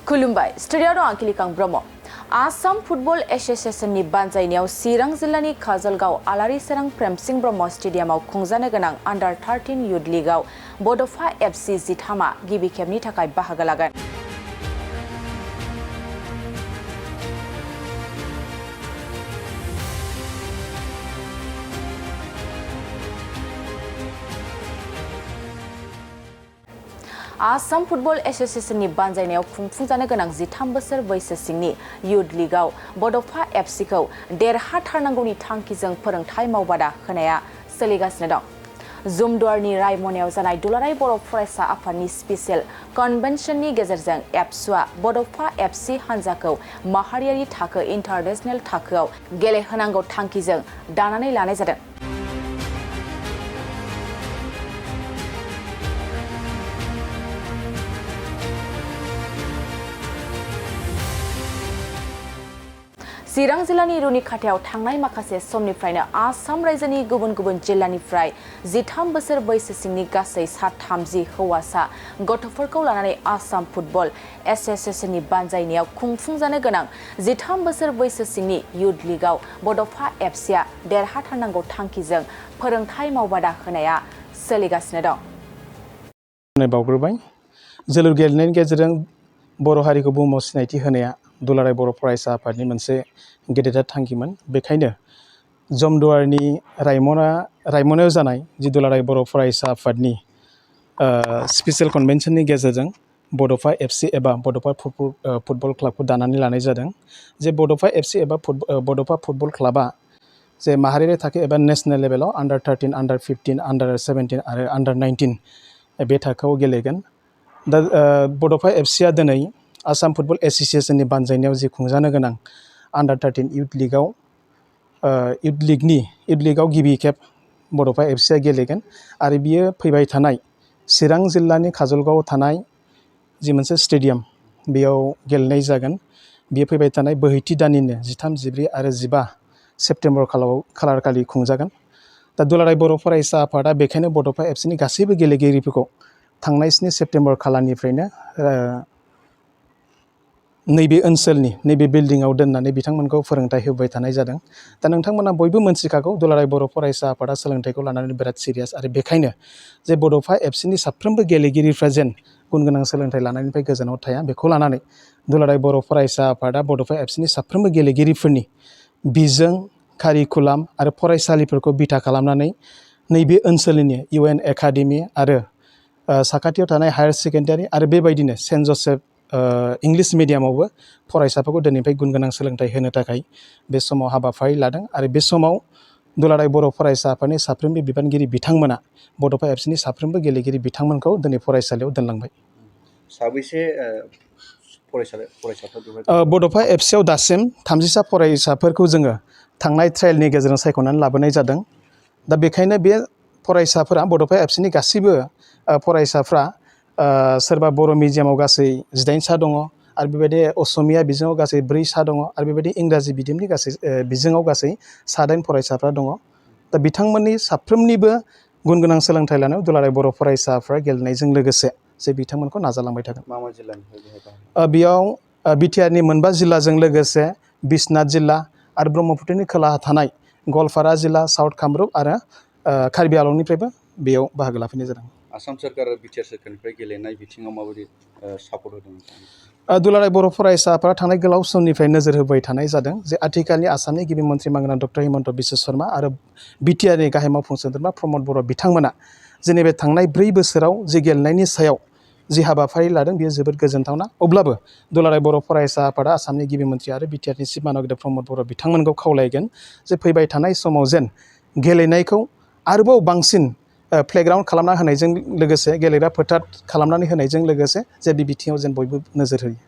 खुलुमबाय स्टुडियाव दं आंखिलिकां ब्रह्म आसाम फुटबल एसोसिएशननि बानजायनायाव चिरां जिल्लानि काजलगाव आलारिसोरां प्रेमसिं ब्रह्म स्टेडियामाव खुंजानो गोनां अंडार 13 युथ लीगआव बड'फ FC जिथामा गिबि खेबनि थाखाय बाहागो लागोन। आसाम फुटबल एसोसिएशननि बानजायनायाव खुंफुंजानो गोनां 13 बोसोर बैसो सिंनि युथ लीगआव बड'फ FC खौ देरहाथारनांगौनि थांखिजों फोरोंथाय मावबादा होनाया सोलिगासिनो दं। जुमदुवारनि रायमनायाव जानाय दुलाराय बर' फरायसा आफादनि स्पेशल कन्वेन्शननि गेजेरजों एबसुआ बड'फ FC हान्जाखौ माहारियारि थाखो इन्टारनेशनेल थाखोआव गेलेहोनांगौ थांखिजों दानानै लानाय जादों। चिरां जिल्लानि रुनिखाथायाव थांनाय माखासे समनिफ्रायनो आसाम रायजोनि गुबुन गुबुन जिल्लानिफ्राय 13 बोसोर बैसो सिंनि गासै 30 हौवासा गथ'फोरखौ लानानै आसाम फुटबल एसोसिएशननि बानजायनायाव खुंफुंजानो गोनां 13 बोसोर बैसो सिंनि युथ लीगआव बड'फ FCआ देरहाथारनांगौ थांखिजों फोरोंथाय मावबादा होनाया सोलिगासिनो दं। बावग्रोबाय जोलुर गेलेनायनि गेजेरजों बर' हारिखौ बुहुमाव सिनायथि होनाया दुलाराय बर' फरायसा आफादनि मोनसे गेदेर थांखिमोन। बेखायनो जमदुवारनि रायमनायाव जानाय जि दुलाराय बर' फरायसा आफादनि स्पेशल कन्वेन्शननि गेजेरजों बड'फ FC एबा बड'फ फुटबल क्लाबखौ दानानै लानाय जादों। जे बड'फ FC एबा बड'फ फुटबल क्लाबा जे माहारियारि थाखो एबा नेशनेल लेभेलाव अंडार 13, अंडार 15, अंडार 17 आरो अंडार 19 बे थाखोआव गेलेगोन। दा बड'फ FCआ दिनै आसाम फुटबल एसोसिएशननि बानजायनायाव जि खुंजानो गोनां अंडार 13 युथ लीगआव युथ लीगआव गिबि खेब बड'फ FCआ गेलेगोन आरो बियो फैबाय थानाय चिरां जिल्लानि काजलगावआव थानाय जि मोनसे स्टेडियाम बेयाव गेलेनाय जागोन। बियो फैबाय थानाय बोहैथि दाननिनो 13, 14 आरो 15 सेप्तेम्बर खालारखालि खुंजागोन। दा दुलाराय बर' फरायसा आफादा बेखायनो बड'फ FCनि गासैबो गेलेगिरिफोरखौ थांनाय 7 सेप्तेम्बर खालारनिफ्रायनो नैबे ओनसोलनि नैबे बिल्डिंआव दोननानै बिथांमोनखौ फोरोंथाय होबाय थानाय जादों। दा नोंथांमोना बयबो मोनथिखागौ दुलाराय बर' फरायसा आफादा सोलोंथाइखौ लानानै बिराद सिरियास आरो बेखायनो जे बड'फ FCनि साफ्रोमबो गेलेगिरिफ्रा जेन गुन गोनां सोलोंथाइ लानायनिफ्राय गोजानाव थाया बेखौ लानानै दुलाराय बर' फरायसा आफादा बड'फ FCनि साफ्रोमबो गेलेगिरिफोरनि बिजों कारिकुलाम आरो फरायसालिफोरखौ बिथा खालामनानै नैबे ओनसोलनि UN एकाडेमि आरो साखाथियाव थानाय हायार सेकेन्डारि आरो बेबायदिनो सेन्ट जोसेफ इंलिश मिडियामावबो फरायसाफोरखौ दिनैनिफ्राय गुन गोनां सोलोंथाइ होनो थाखाय बे समाव हाबाफारि लादों आरो बे समाव दुलाराय बर' फरायसा आफादनि साफ्रोमबो बिबानगिरि बिथांमोना बड'फ FCनि साफ्रोमबो गेलेगिरि बिथांमोनखौ दिनै फरायसालियाव दोनलांबाय। साबैसे फरायसाफोर बड'फ FCआव दासिम 30सा फरायसाफोरखौ जोङो थांनाय ट्रायलनि गेजेरजों सायख'नानै लाबोनाय जादों। दा बेखायनो बे फरायसाफोरा बड'फ FCनि गासैबो फरायसाफ्रा सोरबा बर' मिडियामाव गासै 18सा दङ आरो बेबायदि असमिया बिजोङाव गासै 4सा दङ आरो बेबायदि इंराजि बिजोंनि गासै बिजोङाव गासै 7 फरायसाफ्रा दङ। दा बिथांमोननि साफ्रोमनिबो गुन गोनां सोलोंथाइ लानायाव दुलाराय बर' फरायसाफ्रा गेलेनायजों लोगोसे जे बिथांमोनखौ नाजालांबाय थागोन। मा मा जिल्लानिफ्राय बेयाव बिटिआरनि 9 जिल्लाजों लोगोसे बिश्वनाथ जिल्ला आरो ब्रह्मपुत्रनि खोलाहा थानाय गवालपारा जिल्ला, साउथ कामरुप आरो कार्बि आंलंनिफ्रायबो बेयाव बाहागो लाफैनाय जादों। आसाम सोरखार आरो बिटिआर सोरखारनिफ्राय गेलेनाय बिथिङाव माबायदि सापर्ट होदों? दुलाराय बर' फरायसा आफादा थानाय गोलाव समनिफ्राय नोजोर होबाय थानाय जादों जे आथिखालनि आसामनि गिबि मन्त्रि मानगोनां डक्टर हिमन्त बिश्व शर्मा आरो बिटिआरनि गाहाय मावफुं सोद्रोमा प्रमद बर' बिथांमोना जोंनि बे थांनाय 4 बोसोराव जि गेलेनायनि सायाव जि हाबाफारि लादों बेयो जोबोद गोजोनथावना। अब्लाबो दुलाराय बर' फरायसा आफादा आसामनि गिबि मन्त्रि आरो बिटिआरनि चिफ मानगिरि प्रमद बर' बिथांमोनखौ खावलायगोन जे फैबाय थानाय समाव जेन गेलेनायखौ आरोबाव बांसिन प्लेग्राउन्ड खालामना होनायजों लोगोसे गेलेग्रा फोथार खालामनानै होनायजों लोगोसे जे बे बिथिङाव जेन बयबो नोजोर होयो।